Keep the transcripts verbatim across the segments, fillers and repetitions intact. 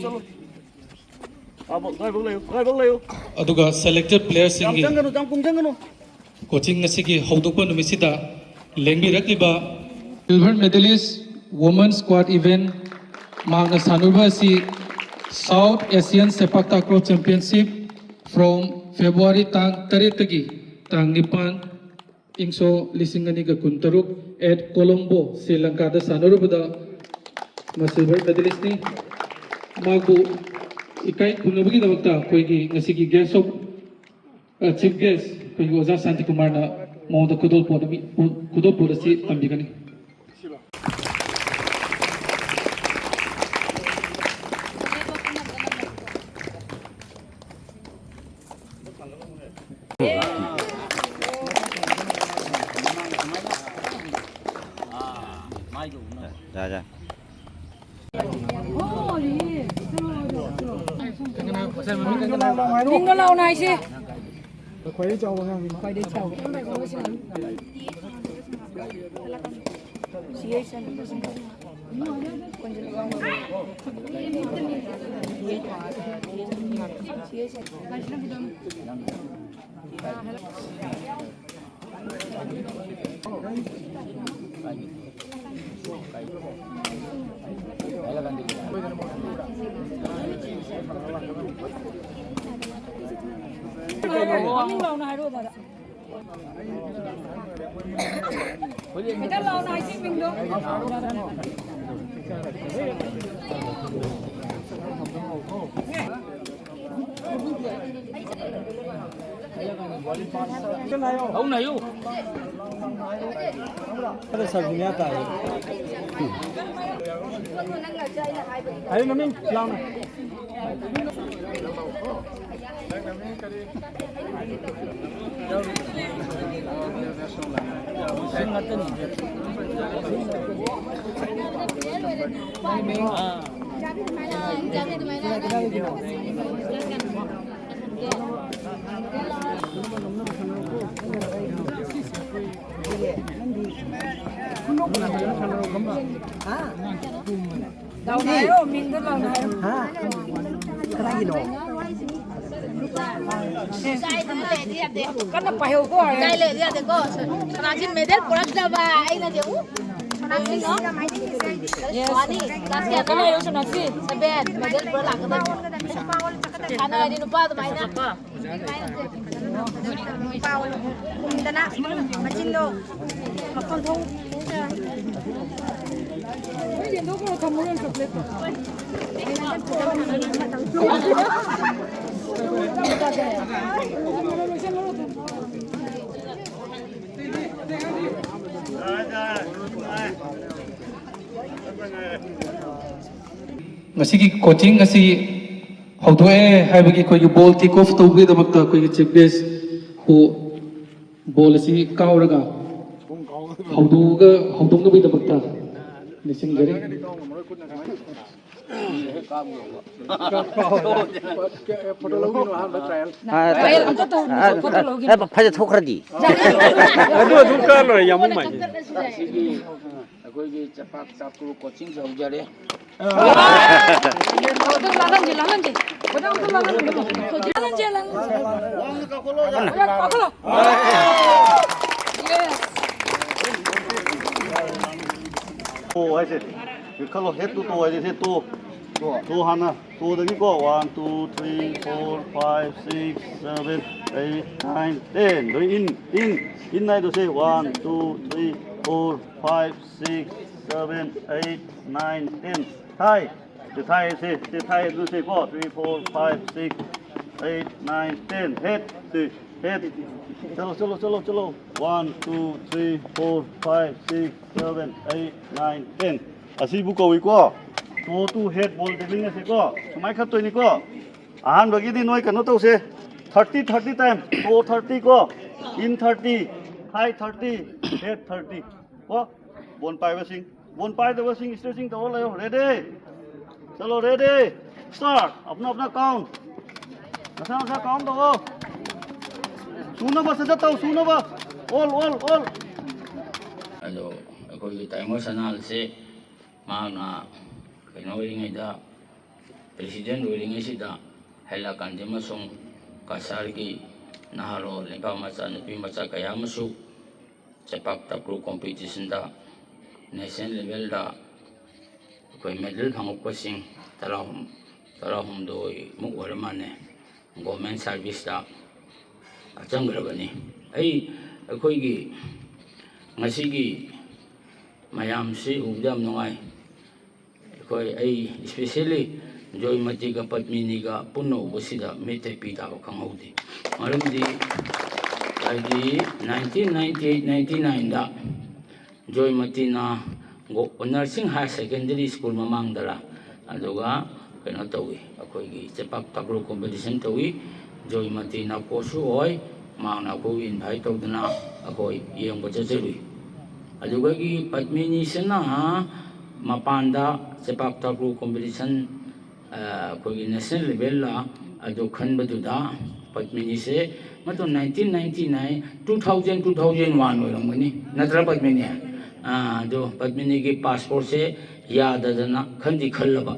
ꯆꯠꯂꯣ꯫ ꯑꯥ, ꯕꯣ-, ꯉꯥꯏꯕꯣꯛ ꯂꯩꯌꯨ, ꯉꯥꯏꯕꯣꯛ ꯂꯩꯌꯨ꯫ ꯑꯗꯨꯒ selected ꯌꯥꯝ playerꯁꯤꯡꯒꯤ ꯆꯪꯒꯅꯨ, ꯌꯥꯝ ꯀꯨꯝꯖꯪꯒꯅꯨ꯫ Coaching ꯉꯁꯤꯒꯤ ꯍꯧꯗꯣꯛꯄ ꯅꯨꯃꯤꯠꯁꯤꯗ ꯂꯦꯡꯕꯤꯔꯛꯂꯤꯕ silver medalist women squad event ꯃꯍꯥꯛꯅ ꯁꯥꯟꯅꯔꯤꯕ ꯑꯁꯤ South Asian Sepak Takraw Championship from February ꯇꯥꯡ ꯇꯔꯦꯠꯇꯒꯤ ꯇꯥꯡ ꯅꯤꯄꯥꯟ, ꯏꯪ ꯁꯣꯛ ꯂꯤꯁꯤꯡ ꯑꯅꯤꯒ ꯀꯨꯟꯇꯔꯨꯛ, at Colombo, ꯁ꯭ꯔꯤ ꯂꯪꯀꯥꯗ ꯁꯥꯟꯅꯔꯨꯕꯗ ꯃꯥ silver medalistꯅꯤ꯫ ꯃꯍꯥꯛꯄꯨ ꯏꯀꯥꯏ ꯈꯨꯝꯅꯕꯒꯤꯗꯃꯛꯇ ꯑꯩꯈꯣꯏꯒꯤ ꯉꯁꯤꯒꯤ guest of, ꯑ, chief guest ꯑꯩꯈꯣꯏꯒꯤ ꯑꯣꯖꯥ ꯁꯥꯟꯇꯤꯀꯨꯃꯥꯔꯅ ꯃꯉꯣꯟꯗ ꯈꯨꯗꯣꯜꯄꯣꯠ ꯑꯃ, ꯈꯨꯗꯣꯜꯄꯣꯠ ꯑꯁꯤ ꯇꯝꯕꯤꯒꯅꯤ꯫ ꯌꯥ, ꯌꯥ꯫ ꯃꯤꯡꯗꯣ ꯂꯥꯎꯅ ꯍꯥꯏꯁꯤ꯫ ꯈ꯭ꯋꯥꯏꯗꯩ ꯆꯥꯎꯕ ꯑꯉꯥꯡꯅꯤ꯫ ꯈ꯭ꯋꯥꯏꯗꯩ ꯆꯥꯎꯕ꯫ ꯃꯃꯤꯡ ꯂꯥꯎꯅ ꯍꯥꯏꯔꯛꯑꯣ ꯕꯥꯗ꯫ ꯍꯦꯛꯇ ꯂꯥꯎꯅ ꯍꯥꯏꯁꯤ ꯃꯤꯡꯗꯣ꯫ ꯍꯧꯅ ꯍꯥꯏꯌꯨ꯫ ꯑꯗꯣ ꯁꯕꯖꯤ ꯃꯌꯥ ꯇꯥꯔꯦ꯫ ꯍꯥꯏꯌꯨ ꯃꯃꯤꯡ ꯂꯥꯎꯅ꯫ ꯂꯥꯎꯅ ꯍꯥꯏꯌꯣ, ꯃꯤꯡꯗꯣ ꯂꯥꯎꯅ ꯍꯥꯏꯌꯣ꯫ ꯍꯥ? ꯀꯗꯥꯏꯒꯤꯅꯣ? ꯀꯟꯅ ꯄꯥꯏꯍꯧꯀꯣ꯫ ꯏꯀꯥꯏ ꯂꯩꯔꯗꯤ ꯌꯥꯗꯦꯀꯣ꯫ ꯁꯅꯥꯁꯤ ꯃꯦꯗꯜ ꯄꯨꯔꯛꯇꯕ ꯑꯩꯅꯗꯤ, ꯎ꯫ ꯁꯅꯥꯁꯤꯅꯣ? ꯋꯥꯅꯤ, ꯀ꯭ꯂꯥꯁ ꯀꯌꯥ ꯀꯅꯥ ꯌꯧꯁꯨ ꯅꯛꯁꯤ? ꯁꯚꯦꯟ, ꯃꯦꯗꯜ ꯄꯨꯔꯛ ꯂꯥꯛꯀꯗꯕꯅꯤ꯫ ꯁꯥꯟꯅꯔꯗꯤ ꯅꯨꯄꯥ ꯑꯗꯨꯃꯥꯏꯅ꯫ ꯄꯥꯎ ꯈꯨꯝꯗꯅ ꯃꯆꯤꯟꯗꯣ ꯃꯈꯣꯟ ꯊꯣꯛ꯫ ꯉꯁꯤꯒꯤ ꯀꯣꯆꯤꯡ ꯑꯁꯤ ꯍꯧꯗꯣꯛꯑꯦ ꯍꯥꯏꯕꯒꯤ ꯑꯩꯈꯣꯏꯒꯤ ꯕꯣꯜ ꯀꯤꯛ ꯑꯣꯐ ꯇꯧꯕꯒꯤꯗꯃꯛꯇ ꯑꯩꯈꯣꯏꯒꯤ ꯆꯤꯐ ꯒꯦꯁꯄꯨ ꯕꯣꯜ ꯑꯁꯤ ꯀꯥꯎꯔꯒ ꯍꯧꯗꯣꯛꯑꯒ, ꯍꯧꯗꯣꯛꯅꯕꯒꯤꯗꯃꯛꯇ ꯅꯤꯡꯁꯤꯡꯖꯔꯤ꯫ ꯐꯣꯇꯣ ꯂꯧꯈꯤꯅꯨ, ꯑꯍꯥꯟꯕ ꯇ꯭ꯔꯥꯏꯌꯦꯜ꯫ ꯇ꯭ꯔꯥꯏꯌꯦꯜ ꯑꯝꯇ ꯇꯧꯔꯨꯅꯨ, ꯐꯣꯇꯣ ꯂꯧꯈꯤꯅꯨ꯫ ꯑꯦ, ꯐꯖ ꯊꯣꯛꯈ꯭ꯔꯗꯤ꯫ ꯑꯗꯨ ꯑꯗꯨꯝ ꯀꯥꯔ ꯂꯣꯏꯔꯦ, ꯌꯥꯝ ꯅꯨꯡꯉꯥꯏ꯫ ꯑꯩꯈꯣꯏꯒꯤ ꯆꯄꯥꯛ ꯆꯥꯛꯀꯨ ꯀꯣꯆꯤꯡꯁꯦ ꯍꯧꯖꯔꯦ꯫ ꯂꯥꯜꯍꯟꯁꯦ, ꯂꯥꯜꯍꯟꯁꯦ꯫ ꯂꯥꯜꯍꯟꯁꯦ, ꯂꯥꯜꯍꯟꯁꯦ꯫ ꯀꯥꯈꯠꯂꯣ꯫ ꯇꯣ ꯍꯥꯏꯁꯦ꯫ ꯈꯜꯂꯣ, ꯍꯦꯠ ꯇꯨ ꯇꯣ ꯍꯥꯏꯁꯦ, ꯁꯦ ꯇꯣ꯫ ꯇꯣ ꯍꯥꯟꯅ, ꯇꯣꯗꯒꯤꯀꯣ, one, two, three, four, five, six, seven, eight, nine, ten꯫ ꯂꯣꯏ ꯏꯟ, ꯏꯟ, ꯏꯟ ꯍꯥꯏꯗꯣ ꯁꯦ, one, two, three, four, five, six, seven, eight, nine, ten꯫ ꯊꯥꯏ꯫ ꯁꯤ ꯊꯥꯏ, ꯁꯤ, ꯁꯤ ꯊꯥꯏ, ꯑꯗꯨ ꯁꯤ ꯀꯣ, three, four, five, six, eight, nine, ten꯫ ꯍꯦꯠ, ꯁꯤ, ꯍꯦꯠ꯫ ꯆꯠꯂꯣ, ꯆꯠꯂꯣ, ꯆꯠꯂꯣ, ꯆꯠꯂꯣ꯫ One, two, three, four, five, six, seven, eight, nine, ten꯫ ꯑꯁꯤꯕꯨ ꯀꯧꯏꯀꯣ꯫ ꯇꯣ ꯇꯨ ꯍꯦꯠ ꯕꯣꯜ ꯗ꯭ꯔꯤꯕ꯭ꯂꯤꯡ ꯑꯁꯤꯀꯣ꯫ ꯁꯨꯃꯥꯏꯅ ꯈꯠꯇꯣꯏꯅꯤꯀꯣ꯫ ꯑꯍꯥꯟꯕꯒꯤꯗꯤ ꯅꯣꯏ ꯀꯩꯅꯣ ꯇꯧꯁꯦ꯫ Thirty, thirty time꯫ ꯇꯣ thirty ꯀꯣ꯫ ꯏꯟ thirty, ꯊꯥꯏ thirty, ꯍꯦꯠ thirty꯫ ꯀꯣ꯫ ꯕꯣꯜ ꯄꯥꯏꯕꯁꯤꯡ, ꯕꯣꯜ ꯄꯥꯏꯗꯕꯁꯤꯡ stretching ꯇꯧꯔ ꯂꯩꯌꯣ꯫ Ready? ꯆꯠꯂꯣ, ready? Start. ꯑꯞꯅꯥ ꯑꯞꯅꯥ count. ꯃꯁꯥ ꯃꯁꯥ count ꯇꯧꯑꯣ꯫ ꯁꯨꯅꯕ ꯁꯠ ꯁꯠ ꯇꯧ, ꯁꯨꯅꯕ꯫ All, all, all. ꯑꯗꯣ ꯑꯩꯈꯣꯏꯒꯤ ꯇꯥꯏꯃꯔ ꯁꯅꯥꯜꯁꯦ ꯃꯍꯥꯛꯅ ꯑꯣꯏꯔꯤꯉꯩꯗ, ꯄ꯭ꯔꯦꯁꯤꯗꯦꯟ ꯑꯣꯏꯔꯤꯉꯩꯁꯤꯗ ꯍꯥꯏꯂꯥꯀꯥꯟꯗꯤ ꯑꯃꯁꯨꯡ ꯀꯁꯥꯔꯒꯤ ꯅꯍꯥꯔꯣꯜ, ꯅꯨꯄꯥ ꯃꯆꯥ, ꯅꯨꯄꯤ ꯃꯆꯥ ꯀꯌꯥ ꯑꯃꯁꯨ ꯆꯦꯄꯥꯛ ꯇꯥꯀ꯭ꯔꯨ ꯀꯣꯝꯄꯤꯇꯤꯁꯟꯗ ꯅꯦꯁꯅꯦꯜ ꯂꯦꯚꯦꯜꯗ ꯑꯩꯈꯣꯏ ꯃꯦꯗꯜ ꯐꯪꯉꯛꯄꯁꯤꯡ ꯇꯔꯥꯍꯨꯝ, ꯇꯔꯥꯍꯨꯝꯗꯣꯏꯃꯨꯛ ꯑꯣꯏꯔ ꯃꯥꯜꯂꯦ꯫ ꯒꯣꯔꯃꯦꯟ ꯁꯥꯔꯚꯤꯁꯇ ꯆꯪꯈ꯭ꯔꯕꯅꯤ꯫ ꯑꯩ, ꯑꯩꯈꯣꯏꯒꯤ ꯉꯁꯤꯒꯤ ꯃꯌꯥꯝꯁꯤ ꯎꯕꯗ ꯌꯥꯝ ꯅꯨꯡꯉꯥꯏ꯫ ꯑꯩꯈꯣꯏ, ꯑꯩ especially ꯖꯣꯏꯃꯇꯤꯒ ꯄꯗꯃꯤꯅꯤꯒ ꯄꯨꯟꯅ ꯎꯕꯁꯤꯗ ꯃꯤꯠꯇ ꯄꯤ ꯇꯥꯕ ꯈꯪꯍꯧꯗꯦ꯫ ꯃꯔꯝꯗꯤ ꯍꯥꯏꯗꯤ nineteen ninety eight ninety nineꯗ ꯖꯣꯏꯃꯇꯤꯅ ꯒꯣ-, ꯅꯔꯁꯤꯡ ꯍꯥꯌꯔ ꯁꯦꯀꯦꯟꯗꯔꯤ ꯁ꯭ꯀꯨꯜ ꯃꯃꯥꯡꯗꯔ, ꯑꯗꯨꯒ ꯀꯩꯅꯣ ꯇꯧꯏ, ꯑꯩꯈꯣꯏꯒꯤ ꯆꯦꯄꯥꯛ ꯇꯥꯀ꯭ꯔꯨ ꯀꯣꯝꯄꯤꯇꯤꯁꯟ ꯇꯧꯏ꯫ ꯖꯣꯏꯃꯇꯤꯅ ꯀꯣꯆꯁꯨ ꯑꯣꯏ, ꯃꯍꯥꯛꯅ ꯑꯩꯈꯣꯏꯕꯨ ꯏꯟꯚꯥꯏꯠ ꯇꯧꯗꯅ ꯑꯩꯈꯣꯏ ꯌꯦꯡꯕ ꯆꯠꯆꯔꯨꯏ꯫ ꯑꯗꯨꯗꯒꯤ ꯄꯗꯃꯤꯅꯤꯁꯤꯅ ꯃꯄꯥꯟꯗ ꯆꯦꯄꯥꯛ ꯇꯥꯀ꯭ꯔꯨ ꯀꯣꯝꯄꯤꯇꯤꯁꯟ, ꯑ, ꯑꯩꯈꯣꯏꯒꯤ ꯅꯦꯁꯅꯦꯜ ꯂꯦꯚꯦꯜꯗ ꯑꯗꯨ ꯈꯟꯕꯗꯨꯗ ꯄꯗꯃꯤꯅꯤꯁꯦ ꯃꯗꯨ nineteen ninety nine, two thousand, two thousand one ꯑꯣꯏꯔꯝꯒꯅꯤ, ꯅꯠꯇ꯭ꯔꯥ ꯄꯗꯃꯤꯅꯤ? ꯑ, ꯑꯗꯨ ꯄꯗꯃꯤꯅꯤꯒꯤ ꯄꯥꯁꯄꯣꯔꯠꯁꯦ ꯌꯥꯗꯗꯅ ꯈꯟꯗꯤ ꯈꯜꯂꯕ,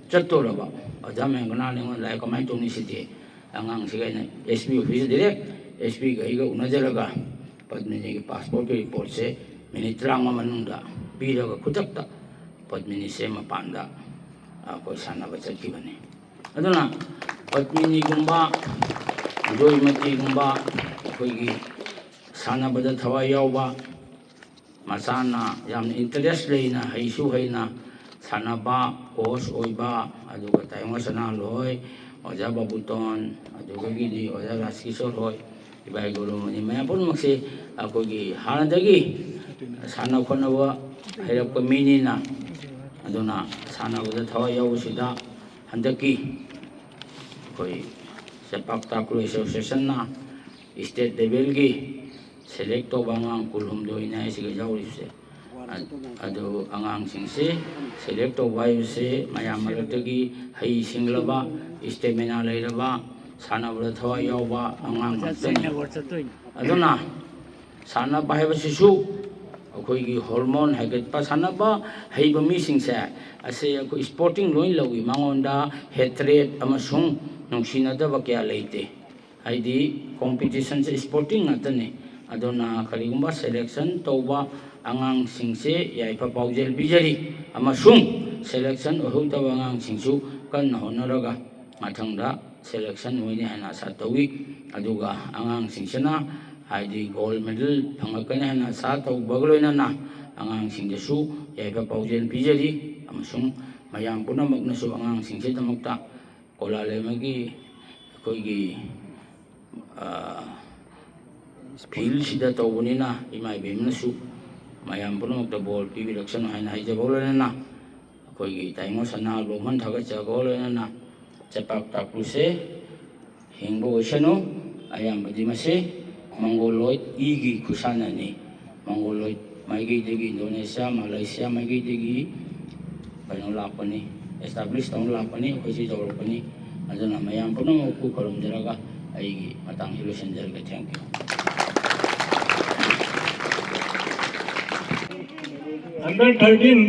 ꯆꯠꯇꯣꯔꯕ꯫ ꯑꯣꯖꯥ ꯃꯌꯥꯝ ꯀꯅꯥꯅ ꯑꯩꯉꯣꯟꯗ ꯂꯥꯏ ꯀꯃꯥꯏꯅ ꯇꯧꯅꯤ ꯁꯤꯗꯤ? ꯑꯉꯥꯡꯁꯤꯒ ꯑꯩꯅ ꯑꯦꯁ ꯄꯤ ꯑꯣꯐꯤꯁꯇ ꯗꯤꯔꯦꯛ ꯑꯦꯁ ꯄꯤꯒ ꯑꯩꯒ ꯎꯅꯖꯔꯒ ꯄꯗꯃꯤꯅꯤꯒꯤ ꯄꯥꯁꯄꯣꯔꯠꯀꯤ ꯔꯤꯄꯣꯔꯠꯁꯦ ꯃꯤꯅꯤꯠ ꯇꯔꯥꯃꯉꯥ ꯃꯅꯨꯡꯗ ꯄꯤꯔꯒ ꯈꯨꯗꯛꯇ ꯄꯗꯃꯤꯅꯤꯁꯦ ꯃꯄꯥꯟꯗ ꯑꯩꯈꯣꯏ ꯁꯥꯟꯅꯕ ꯆꯠꯈꯤꯕꯅꯤ꯫ ꯑꯗꯨꯅ ꯄꯗꯃꯤꯅꯤꯒꯨꯝꯕ, ꯖꯣꯏꯃꯇꯤꯒꯨꯝꯕ ꯑꯩꯈꯣꯏꯒꯤ ꯁꯥꯟꯅꯕꯗ ꯊꯋꯥꯏ ꯌꯥꯎꯕ, ꯃꯁꯥꯅ ꯌꯥꯝꯅ ꯏꯟꯇꯔꯦꯁ ꯂꯩꯅ, ꯍꯩꯁꯨ ꯍꯩꯅ ꯁꯥꯟꯅꯕ, ꯀꯣꯆ ꯑꯣꯏꯕ, ꯑꯗꯨꯒ ꯇꯥꯏꯕꯪ ꯁꯅꯥꯍꯜ ꯍꯣꯏ, ꯑꯣꯖꯥ ꯕꯥꯕꯨꯇꯣꯟ, ꯑꯗꯨꯗꯒꯤꯗꯤ ꯑꯣꯖꯥ ꯔꯥꯖꯀꯤꯁꯣꯔ ꯍꯣꯏ, ꯏꯕꯥꯏ ꯒꯨꯔꯨꯃꯅꯤ ꯃꯌꯥꯝ ꯄꯨꯝꯅꯃꯛꯁꯤ ꯑꯩꯈꯣꯏꯒꯤ ꯍꯥꯟꯅꯗꯒꯤ ꯁꯥꯟꯅ ꯈꯣꯠꯅꯕ ꯍꯩꯔꯛꯄ ꯃꯤꯅꯤꯅ, ꯑꯗꯨꯅ ꯁꯥꯟꯅꯕꯗ ꯊꯋꯥꯏ ꯌꯥꯎꯕꯁꯤꯗ ꯍꯟꯗꯛꯀꯤ ꯑꯩꯈꯣꯏ ꯆꯦꯄꯥꯛ ꯇꯥꯀ꯭ꯔꯨ ꯑꯦꯁꯣꯁꯤꯌꯦꯁꯟꯅ ꯁ꯭ꯇꯦꯠ ꯂꯦꯚꯦꯜꯒꯤ ꯁꯦꯂꯦꯛ ꯇꯧꯕ ꯑꯉꯥꯡ ꯀꯨꯟꯍꯨꯝꯗꯣꯏꯅꯦ ꯍꯥꯏꯁꯤꯒ ꯌꯥꯎꯔꯤꯕꯁꯦ꯫ ꯑ-, ꯑꯗꯨ ꯑꯉꯥꯡꯁꯤꯡꯁꯤ ꯁꯦꯂꯦꯛ ꯇꯧꯕ ꯍꯥꯏꯕꯁꯤ ꯃꯌꯥꯝ ꯃꯔꯛꯇꯒꯤ ꯍꯩ ꯁꯤꯡꯂꯕ, ꯏꯁꯇꯦꯃꯤꯅꯥ ꯂꯩꯔꯕ, ꯁꯥꯟꯅꯕꯗ ꯊꯋꯥꯏ ꯌꯥꯎꯕ ꯑꯉꯥꯡ ꯉꯥꯛꯇꯅꯤ꯫ ꯑꯗꯨꯅ ꯁꯥꯟꯅꯕ ꯍꯥꯏꯕꯁꯤꯁꯨ ꯑꯩꯈꯣꯏꯒꯤ ꯍꯣꯔꯃꯣꯟ ꯍꯥꯏꯒꯠꯄ, ꯁꯥꯟꯅꯕ ꯍꯩꯕ ꯃꯤꯁꯤꯡꯁꯦ ꯑꯁꯤ ꯑꯩꯈꯣꯏ ꯁ꯭ꯄꯣꯔꯇꯤꯡ ꯂꯣꯏ ꯂꯧꯏ꯫ ꯃꯉꯣꯟꯗ ꯍꯦꯇ꯭ꯔꯦꯠ ꯑꯃꯁꯨꯡ ꯅꯨꯡꯁꯤꯅꯗꯕ ꯀꯌꯥ ꯂꯩꯇꯦ꯫ ꯍꯥꯏꯗꯤ ꯀꯣꯝꯄꯤꯇꯤꯁꯟꯁꯦ ꯁ꯭ꯄꯣꯔꯇꯤꯡ ꯉꯥꯛꯇꯅꯤ꯫ ꯑꯗꯨꯅ ꯀꯔꯤꯒꯨꯝꯕ ꯁꯦꯂꯦꯛꯁꯟ ꯇꯧꯕ ꯑꯉꯥꯡꯁꯤꯡꯁꯦ ꯌꯥꯏꯐ ꯄꯥꯎꯖꯦꯜ ꯄꯤꯖꯔꯤ, ꯑꯃꯁꯨꯡ ꯁꯦꯂꯦꯛꯁꯟ ꯑꯣꯏꯍꯧꯗꯕ ꯑꯉꯥꯡꯁꯤꯡꯁꯨ ꯀꯟꯅ ꯍꯣꯠꯅꯔꯒ ꯃꯊꯪꯗ ꯁꯦꯂꯦꯛꯁꯟ ꯑꯣꯏꯅꯤ ꯍꯥꯏꯅ ꯑꯥꯁꯥ ꯇꯧꯏ꯫ ꯑꯗꯨꯒ ꯑꯉꯥꯡꯁꯤꯡꯁꯤꯅ ꯍꯥꯏꯗꯤ ꯒꯣꯜ ꯃꯦꯗꯜ ꯐꯪꯂꯛꯀꯅꯤ ꯍꯥꯏꯅ ꯑꯥꯁꯥ ꯇꯧꯕꯒ ꯂꯣꯏꯅꯅ ꯑꯉꯥꯡꯁꯤꯡꯗꯁꯨ ꯌꯥꯏꯐ ꯄꯥꯎꯖꯦꯜ ꯄꯤꯖꯔꯤ, ꯑꯃꯁꯨꯡ ꯃꯌꯥꯝ ꯄꯨꯝꯅꯃꯛꯅꯁꯨ ꯑꯉꯥꯡꯁꯤꯡꯁꯤꯗꯃꯛꯇ ꯀꯣꯂꯥꯂꯩꯃꯒꯤ ꯑꯩꯈꯣꯏꯒꯤ ꯐꯤꯜꯁꯤꯗ ꯇꯧꯕꯅꯤꯅ ꯏꯃꯥ ꯏꯕꯦꯟꯅꯁꯨ ꯃꯌꯥꯝ ꯄꯨꯝꯅꯃꯛꯇ ꯕꯣꯔ ꯄꯤꯕꯤꯔꯛꯁꯅꯨ ꯍꯥꯏꯅ ꯍꯥꯏꯖꯕ ꯂꯣꯏꯅꯅ ꯑꯩꯈꯣꯏꯒꯤ ꯇꯥꯏꯉꯣ ꯁꯅꯥ ꯂꯣꯛꯃꯟ ꯊꯥꯒꯠꯆꯕ ꯂꯣꯏꯅꯅ ꯆꯦꯄꯥꯛ ꯇꯥꯀꯨꯁꯦ ꯍꯤꯡꯕ ꯑꯣꯏꯁꯅꯨ꯫ ꯑꯌꯥꯝꯕꯗꯤ ꯃꯁꯤ ꯃꯪꯒꯣꯂꯣꯏꯗ ꯏꯒꯤ ꯈꯨꯠꯁꯥꯟꯅꯅꯤ꯫ ꯃꯪꯒꯣꯂꯣꯏꯗ ꯃꯥꯏꯀꯩꯗꯒꯤ, ꯏꯟꯗꯣꯅꯦꯁꯤꯌꯥ, ꯃꯂꯦꯁꯤꯌꯥ ꯃꯥꯏꯀꯩꯗꯒꯤ ꯀꯩꯅꯣ ꯂꯥꯛꯄꯅꯤ, ꯑꯦꯁꯇꯥꯕ꯭ꯂꯤꯁ ꯇꯧꯅ ꯂꯥꯛꯄꯅꯤ, ꯑꯩꯈꯣꯏꯁꯨ ꯇꯧꯔꯛꯄꯅꯤ꯫ ꯑꯗꯨꯅ ꯃꯌꯥꯝ ꯄꯨꯝꯅꯃꯛꯄꯨ ꯈꯨꯔꯨꯝꯖꯔꯒ ꯑꯩꯒꯤ ꯃꯇꯥꯡꯁꯤ ꯂꯣꯏꯁꯤꯟꯖꯔꯒꯦ꯫ Thank you꯫ Under thirteen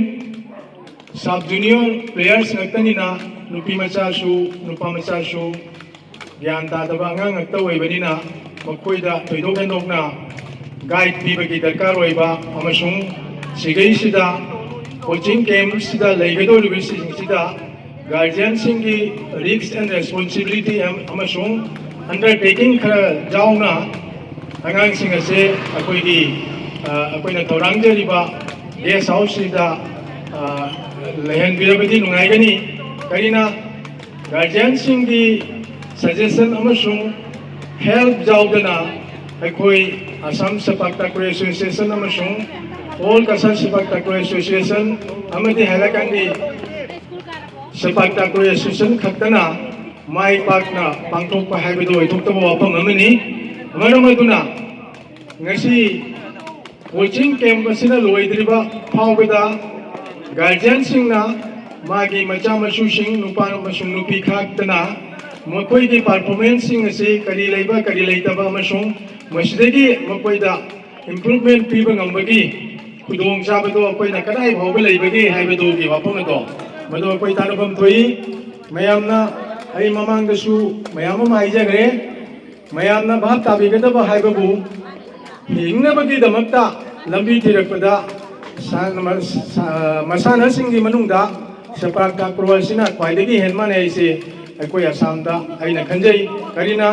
sub junior players ꯉꯥꯛꯇꯅꯤꯅ, ꯅꯨꯄꯤ ꯃꯆꯥꯁꯨ ꯅꯨꯄꯥ ꯃꯆꯥꯁꯨ ꯒ꯭ꯌꯥꯟ ꯇꯥꯗꯕ ꯑꯉꯥꯡ ꯉꯥꯛꯇ ꯑꯣꯏꯕꯅꯤꯅ, ꯃꯈꯣꯏꯗ ꯊꯣꯏꯗꯣꯛ ꯍꯦꯟꯗꯣꯛꯅ ꯒꯥꯏꯗ ꯄꯤꯕꯒꯤ ꯗꯔꯀꯥꯔ ꯑꯣꯏꯕ ꯑꯃꯁꯨꯡ ꯁꯤꯒꯩꯁꯤꯗ ꯀꯣꯆꯤꯡ ꯀꯦꯝꯞꯁꯤꯗ ꯂꯩꯒꯗꯧꯔꯤꯕꯁꯤꯡꯁꯤꯗ ꯒꯥꯔꯖꯤꯌꯟꯁꯤꯡꯒꯤ ꯔꯤꯁꯛ ꯑꯦꯟ ꯔꯦꯁꯄꯣꯟꯁꯤꯕꯤꯂꯤꯇꯤ ꯑꯃꯁꯨꯡ ꯑꯟꯗꯔꯇꯦꯀꯤꯡ ꯈꯔ ꯌꯥꯎꯅ ꯑꯉꯥꯡꯁꯤꯡ ꯑꯁꯦ ꯑꯩꯈꯣꯏꯒꯤ, ꯑ, ꯑꯩꯈꯣꯏꯅ ꯊꯧꯔꯥꯡꯖꯔꯤꯕ ꯒꯦꯁ ꯍꯥꯎꯁꯁꯤꯗ, ꯑ, ꯂꯩꯍꯟꯕꯤꯔꯕꯗꯤ ꯅꯨꯡꯉꯥꯏꯒꯅꯤ꯫ ꯀꯔꯤꯅ ꯒꯥꯔꯖꯤꯌꯟꯁꯤꯡꯒꯤ ꯁꯖꯦꯁꯟ ꯑꯃꯁꯨꯡ ꯍꯦꯜꯞ ꯌꯥꯎꯗꯅ ꯑꯩꯈꯣꯏ ꯑꯁꯥꯝ ꯁꯦꯄꯥꯛ ꯇꯥꯀ꯭ꯔꯣꯏ ꯑꯦꯁꯣꯁꯤꯌꯦꯁꯟ ꯑꯃꯁꯨꯡ ꯑꯣꯜ ꯀꯁꯥꯔ ꯁꯦꯄꯥꯛ ꯇꯥꯀ꯭ꯔꯣꯏ ꯑꯦꯁꯣꯁꯤꯌꯦꯁꯟ ꯑꯃꯗꯤ ꯍꯥꯏꯂꯥꯀꯥꯟꯗꯤ ꯁꯦꯄꯥꯛ ꯇꯥꯀ꯭ꯔꯣꯏ ꯑꯦꯁꯣꯁꯤꯌꯦꯁꯟ ꯈꯛꯇꯅ ꯃꯥꯏ ꯄꯥꯛꯅ ꯄꯥꯡꯊꯣꯛꯄ ꯍꯥꯏꯕꯗꯨ ꯑꯣꯏꯊꯣꯛꯇꯕ ꯋꯥꯐꯝ ꯑꯃꯅꯤ꯫ ꯃꯔꯝ ꯑꯗꯨꯅ ꯉꯁꯤ ꯀꯣꯆꯤꯡ ꯀꯦꯝꯞ ꯑꯁꯤꯅ ꯂꯣꯏꯗ꯭ꯔꯤꯕ ꯐꯥꯎꯕꯗ ꯒꯥꯔꯖꯤꯌꯟꯁꯤꯡꯅ ꯃꯥꯒꯤ ꯃꯆꯥ ꯃꯁꯨꯁꯤꯡ, ꯅꯨꯄꯥ ꯑꯃꯁꯨꯡ ꯅꯨꯄꯤ ꯈꯥꯛꯇꯅ, ꯃꯈꯣꯏꯒꯤ ꯄꯔꯐꯣꯔꯃꯦꯟꯁꯁꯤꯡ ꯑꯁꯤ ꯀꯔꯤ ꯂꯩꯕ, ꯀꯔꯤ ꯂꯩꯇꯕ ꯑꯃꯁꯨꯡ ꯃꯁꯤꯗꯒꯤ ꯃꯈꯣꯏꯗ ꯏꯝꯄ꯭ꯔꯨꯚꯃꯦꯟꯠ ꯄꯤꯕ ꯉꯝꯕꯒꯤ ꯈꯨꯗꯣꯡꯆꯥꯕꯗꯣ ꯑꯩꯈꯣꯏꯅ ꯀꯗꯥꯏ ꯐꯥꯎꯕ ꯂꯩꯕꯒꯦ ꯍꯥꯏꯕꯗꯨꯒꯤ ꯋꯥꯐꯝ ꯑꯗꯣ, ꯃꯗꯨ ꯑꯩꯈꯣꯏ ꯇꯥꯟꯅꯐꯝ ꯊꯣꯛꯏ꯫ ꯃꯌꯥꯝꯅ, ꯑꯩ ꯃꯃꯥꯡꯗꯁꯨ ꯃꯌꯥꯝ ꯑꯃ ꯍꯥꯏꯖꯈ꯭ꯔꯦ, ꯃꯌꯥꯝꯅ ꯚꯥꯞ ꯇꯥꯕꯤꯒꯗꯕ ꯍꯥꯏꯕꯕꯨ, ꯍꯤꯡꯅꯕꯒꯤꯗꯃꯛꯇ ꯂꯝꯕꯤ ꯊꯤꯔꯛꯄꯗ ꯁꯥ-, ꯃ-, ꯁꯥ-, ꯃꯁꯥꯟꯅꯁꯤꯡꯒꯤ ꯃꯅꯨꯡꯗ ꯁꯦꯄꯥꯛ ꯇꯥꯀ꯭ꯔꯣ ꯑꯁꯤꯅ ꯈ꯭ꯋꯥꯏꯗꯒꯤ ꯍꯦꯟ ꯃꯥꯟꯅꯩ ꯍꯥꯏꯁꯤ ꯑꯩꯈꯣꯏ ꯑꯁꯥꯝꯗ ꯑꯩꯅ ꯈꯟꯖꯩ꯫ ꯀꯔꯤꯅ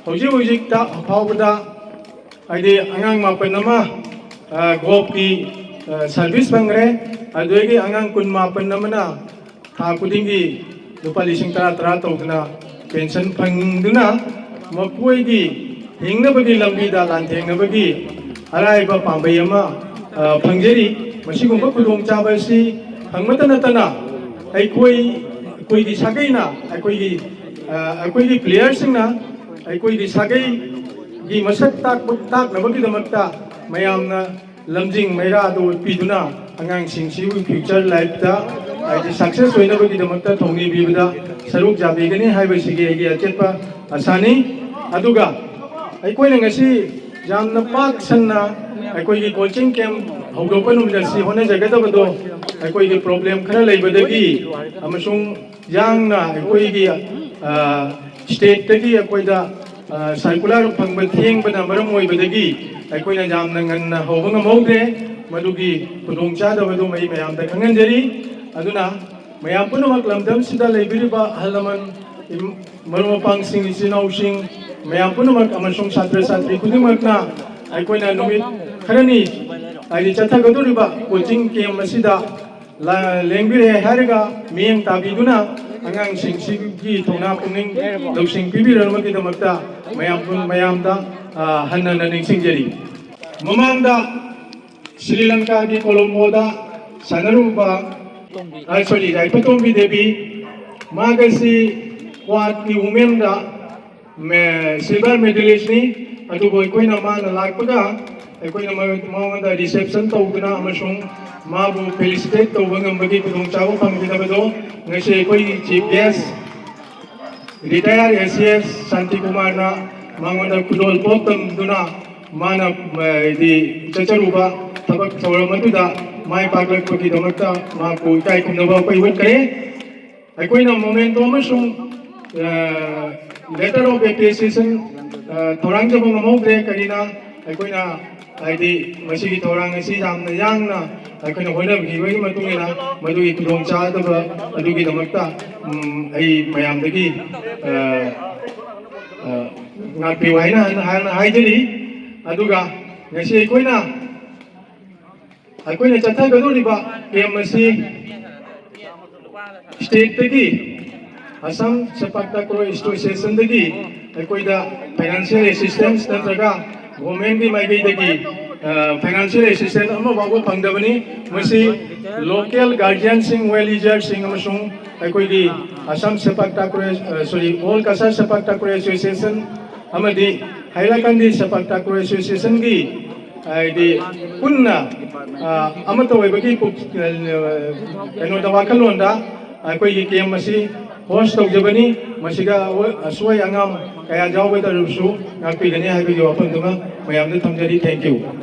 ꯍꯧꯖꯤꯛ ꯍꯧꯖꯤꯛꯇ ꯐꯥꯎꯕꯗ ꯍꯥꯏꯗꯤ ꯑꯉꯥꯡ ꯃꯥꯄꯟ ꯑꯃ, ꯑ, ꯒꯣꯞꯀꯤ, ꯑ, ꯁꯥꯔꯚꯤꯁ ꯐꯪꯈ꯭ꯔꯦ꯫ ꯑꯗꯨꯗꯒꯤ ꯑꯉꯥꯡ ꯀꯨꯟ ꯃꯥꯄꯟ ꯑꯃꯅ ꯊꯥ ꯈꯨꯗꯤꯡꯒꯤ ꯂꯨꯄꯥ ꯂꯤꯁꯤꯡ ꯇꯔꯥ ꯇꯔꯥ ꯇꯧꯗꯨꯅ ꯄꯦꯟꯁꯟ ꯐꯪꯗꯨꯅ ꯃꯈꯣꯏꯒꯤ ꯍꯤꯡꯅꯕꯒꯤ ꯂꯝꯕꯤꯗ ꯂꯥꯟꯊꯦꯡꯅꯕꯒꯤ ꯑꯔꯥꯏꯕ ꯄꯥꯝꯕꯩ ꯑꯃ, ꯑ, ꯐꯪꯖꯔꯤ꯫ ꯃꯁꯤꯒꯨꯝꯕ ꯈꯨꯗꯣꯡꯆꯥꯕ ꯑꯁꯤ ꯐꯪꯕꯇ ꯅꯠꯇꯅ ꯑꯩꯈꯣꯏ, ꯑꯩꯈꯣꯏꯒꯤ ꯁꯥꯒꯩꯅ, ꯑꯩꯈꯣꯏꯒꯤ, ꯑ, ꯑꯩꯈꯣꯏꯒꯤ ꯄ꯭ꯂꯦꯌꯔꯁꯤꯡꯅ ꯑꯩꯈꯣꯏꯒꯤ ꯁꯥꯒꯩꯒꯤ ꯃꯁꯛ ꯇꯥꯛꯄ, ꯇꯥꯛꯅꯕꯒꯤꯗꯃꯛꯇ ꯃꯌꯥꯝꯅ ꯂꯝꯖꯤꯡ ꯃꯩꯔꯥꯗꯨ ꯎꯠꯄꯤꯗꯨꯅ ꯑꯉꯥꯡꯁꯤꯡꯁꯤꯕꯨ ꯐ꯭ꯌꯨꯆꯔ ꯂꯥꯏꯐꯇ ꯍꯥꯏꯗꯤ ꯁꯛꯁꯦꯁ ꯑꯣꯏꯅꯕꯒꯤꯗꯃꯛꯇ ꯊꯧꯅꯤꯕꯤꯕꯗ ꯁꯔꯨꯛ ꯌꯥꯕꯤꯒꯅꯤ ꯍꯥꯏꯕꯁꯤꯒꯤ ꯑꯩꯒꯤ ꯑꯆꯦꯠꯄ ꯑꯁꯥꯅꯤ꯫ ꯑꯗꯨꯒ ꯑꯩꯈꯣꯏꯅ ꯉꯁꯤ ꯌꯥꯝꯅ ꯄꯥꯛ ꯁꯟꯅ ꯑꯩꯈꯣꯏꯒꯤ ꯀꯣꯆꯤꯡ ꯀꯦꯝ ꯍꯧꯗꯣꯛꯄ ꯅꯨꯃꯤꯠ ꯑꯁꯤ ꯍꯣꯠꯅꯖꯒꯗꯕꯗꯣ ꯑꯩꯈꯣꯏꯒꯤ ꯄ꯭ꯔꯣꯕ꯭ꯂꯦꯝ ꯈꯔ ꯂꯩꯕꯗꯒꯤ ꯑꯃꯁꯨꯡ ꯌꯥꯡꯅ ꯑꯩꯈꯣꯏꯒꯤ, ꯑ, ꯁ꯭ꯇꯦꯠꯇꯒꯤ ꯑꯩꯈꯣꯏꯗ, ꯑ, ꯁꯔꯀꯨꯂꯔ ꯐꯪꯕ ꯊꯦꯡꯕꯅ ꯃꯔꯝ ꯑꯣꯏꯕꯗꯒꯤ ꯑꯩꯈꯣꯏꯅ ꯌꯥꯝꯅ ꯉꯟꯅ ꯍꯧꯕ ꯉꯝꯍꯧꯗ꯭ꯔꯦ꯫ ꯃꯗꯨꯒꯤ ꯈꯨꯗꯣꯡꯆꯥꯗꯕꯗꯨ ꯑꯩ ꯃꯌꯥꯝꯗ ꯈꯪꯍꯟꯖꯔꯤ꯫ ꯑꯗꯨꯅ ꯃꯌꯥꯝ ꯄꯨꯝꯅꯃꯛ ꯂꯝꯗꯝꯁꯤꯗ ꯂꯩꯕꯤꯔꯤꯕ ꯑꯍꯜ ꯂꯃꯟ, ꯏꯝ-, ꯃꯔꯨꯞ ꯃꯄꯥꯡꯁꯤꯡ, ꯏꯆꯤꯜ ꯏꯅꯥꯎꯁꯤꯡ, ꯃꯌꯥꯝ ꯄꯨꯝꯅꯃꯛ ꯑꯃꯁꯨꯡ ꯁꯥꯇ꯭ꯔ ꯁꯥꯇ꯭ꯔꯤ ꯈꯨꯗꯤꯡꯃꯛꯅ ꯑꯩꯈꯣꯏꯅ ꯅꯨꯃꯤꯠ ꯈꯔꯅꯤ ꯍꯥꯏꯗꯤ ꯆꯠꯊꯒꯗꯧꯔꯤꯕ ꯀꯣꯆꯤꯡ ꯀꯦꯝ ꯑꯁꯤꯗ ꯂꯦꯡꯕꯤꯔꯦ ꯍꯥꯏꯔꯒ ꯃꯤꯠꯌꯦꯡ ꯇꯥꯕꯤꯗꯨꯅ ꯑꯉꯥꯡꯁꯤꯡꯁꯤꯒꯤ ꯊꯧꯅꯥ ꯄꯨꯛꯅꯤꯡ ꯂꯧꯁꯤꯡ ꯄꯤꯕꯤꯔꯛꯅꯕꯒꯤꯗꯃꯛꯇ ꯃꯌꯥꯝ, ꯃꯌꯥꯝꯗ, ꯑ, ꯍꯟꯅ ꯍꯟꯅ ꯅꯤꯡꯁꯤꯡꯖꯔꯤ꯫ ꯃꯃꯥꯡꯗ ꯁ꯭ꯔꯤ ꯂꯪꯀꯥꯒꯤ ꯀꯣꯂꯣꯝꯕꯣꯗ ꯁꯥꯟꯅꯔꯨꯕ, ꯑ, ꯁꯣꯔꯤ, ꯌꯥꯏꯐꯇꯣꯝꯕꯤ ꯗꯦꯕꯤ, ꯃꯥꯒꯁꯤ ꯀ꯭ꯋꯥꯠꯀꯤ ꯋꯨꯃꯦꯟꯗ ꯃꯦ-, ꯁꯤꯜꯚꯔ ꯃꯦꯗꯂꯤꯁꯅꯤ꯫ ꯑꯗꯨꯕꯨ ꯑꯩꯈꯣꯏꯅ ꯃꯥꯅ ꯂꯥꯛꯄꯒ ꯑꯩꯈꯣꯏꯅ ꯃ-, ꯃꯉꯣꯟꯗ ꯔꯤꯁꯦꯞꯁꯟ ꯇꯧꯗꯨꯅ ꯑꯃꯁꯨꯡ ꯃꯥꯕꯨ ꯐꯦꯂꯤꯁꯤꯇꯦꯠ ꯇꯧꯕ ꯉꯝꯕꯒꯤ ꯈꯨꯗꯣꯡꯆꯥꯕ ꯐꯪꯈꯤꯗꯕꯗꯣ ꯉꯁꯤ ꯑꯩꯈꯣꯏꯒꯤ ꯆꯤꯐ ꯒꯦꯁ, ꯔꯤꯇꯥꯌꯔ ꯑꯦ ꯁꯤ ꯑꯦꯁ ꯁꯥꯟꯇꯤ ꯀꯨꯃꯥꯔꯅ ꯃꯉꯣꯟꯗ ꯈꯨꯗꯣꯜ ꯄꯣꯠ ꯇꯝꯗꯨꯅ ꯃꯥꯅ, ꯍꯥꯏꯗꯤ, ꯆꯠꯆꯔꯨꯕ ꯊꯕꯛ ꯊꯧꯔꯝ ꯑꯗꯨꯗ ꯃꯥꯏ ꯄꯥꯛꯂꯛꯄꯒꯤꯗꯃꯛꯇ ꯃꯍꯥꯛꯄꯨ ꯏꯀꯥꯏ ꯈꯨꯝꯅꯕ ꯑꯩꯈꯣꯏ ꯎꯠꯈ꯭ꯔꯦ꯫ ꯑꯩꯈꯣꯏꯅ ꯃꯣꯃꯦꯟꯇꯣ ꯑꯃꯁꯨꯡ ꯂꯦꯇꯔ ꯑꯣꯐ ꯑꯦꯄ꯭ꯔꯤꯁꯤꯌꯦꯁꯟ ꯊꯧꯔꯥꯡꯖꯕ ꯉꯝꯍꯧꯗ꯭ꯔꯦ꯫ ꯀꯔꯤꯅ ꯑꯩꯈꯣꯏꯅ ꯍꯥꯏꯗꯤ ꯃꯁꯤꯒꯤ ꯊꯧꯔꯥꯡ ꯑꯁꯤ ꯌꯥꯝꯅ ꯌꯥꯡꯅ ꯑꯩꯈꯣꯏꯅ ꯍꯣꯠꯅꯕꯤꯕꯒꯤ ꯃꯇꯨꯡ ꯏꯟꯅ ꯃꯗꯨꯒꯤ ꯈꯨꯗꯣꯡꯆꯥꯗꯕ ꯑꯗꯨꯒꯤꯗꯃꯛꯇ, ꯎꯝ, ꯑꯩ ꯃꯌꯥꯝꯗꯒꯤ, ꯑ, ꯑ, ꯉꯥꯛꯄꯤꯌꯨ ꯍꯥꯏꯅ, ꯍꯥꯏꯅ ꯍꯥꯏꯖꯔꯤ꯫ ꯑꯗꯨꯒ ꯉꯁꯤ ꯑꯩꯈꯣꯏꯅ ꯑꯩꯈꯣꯏꯅ ꯆꯠꯊꯒꯗꯧꯔꯤꯕ ꯀꯦꯝ ꯑꯁꯤ ꯁ꯭ꯇꯦꯠꯇꯒꯤ, ꯑꯁꯥꯝ ꯁꯦꯄꯥꯛ ꯇꯥꯀ꯭ꯔꯣ ꯑꯦꯁꯣꯁꯤꯌꯦꯁꯟꯗꯒꯤ ꯑꯩꯈꯣꯏꯗ ꯐꯥꯏꯅꯥꯟꯁꯤꯌꯦꯜ ꯑꯦꯁꯤꯁꯇꯦꯟꯁ ꯅꯠꯇ꯭ꯔꯒ ꯒꯣꯔꯃꯦꯟꯒꯤ ꯃꯥꯏꯀꯩꯗꯒꯤ, ꯑ, ꯐꯥꯏꯅꯥꯟꯁꯤꯌꯦꯜ ꯑꯦꯁꯤꯁꯇꯦꯟꯁ ꯑꯃ ꯐꯥꯎꯕ ꯐꯪꯗꯕꯅꯤ꯫ ꯃꯁꯤ ꯂꯣꯀꯦꯜ ꯒꯥꯔꯖꯤꯌꯟꯁꯤꯡ, ꯋꯦꯜ ꯋꯤꯁꯔꯁꯤꯡ ꯑꯃꯁꯨꯡ ꯑꯩꯈꯣꯏꯒꯤ ꯑꯁꯥꯝ ꯁꯦꯄꯥꯛ ꯇꯥꯀ꯭ꯔꯣ, ꯑ, ꯁꯣꯔꯤ, ꯑꯣꯜ ꯀꯁꯥꯔ ꯁꯦꯄꯥꯛ ꯇꯥꯀ꯭ꯔꯣ ꯑꯦꯁꯣꯁꯤꯌꯦꯁꯟ ꯑꯃꯗꯤ ꯍꯥꯏꯂꯥꯀꯟꯗꯤ ꯁꯦꯄꯥꯛ ꯇꯥꯀ꯭ꯔꯣ ꯑꯦꯁꯣꯁꯤꯌꯦꯁꯟꯒꯤ ꯍꯥꯏꯗꯤ ꯄꯨꯟꯅ, ꯑ, ꯑꯃꯠꯇ ꯑꯣꯏꯕꯒꯤ ꯄꯨꯛ-, ꯑ, ꯀꯩꯅꯣꯗ, ꯋꯥꯈꯜꯂꯣꯟꯗ ꯑꯩꯈꯣꯏꯒꯤ ꯀꯦꯝ ꯑꯁꯤ ꯍꯣꯁ ꯇꯧꯖꯕꯅꯤ꯫ ꯃꯁꯤꯗ ꯑꯁꯣꯏ ꯑꯉꯥꯝ ꯀꯌꯥ ꯌꯥꯎꯒꯗꯧꯔꯕꯁꯨ ꯉꯥꯛꯄꯤꯒꯅꯤ ꯍꯥꯏꯕꯒꯤ ꯋꯥꯐꯝꯗꯨꯃ ꯃꯌꯥꯝꯗ ꯊꯝꯖꯔꯤ꯫ Thank you꯫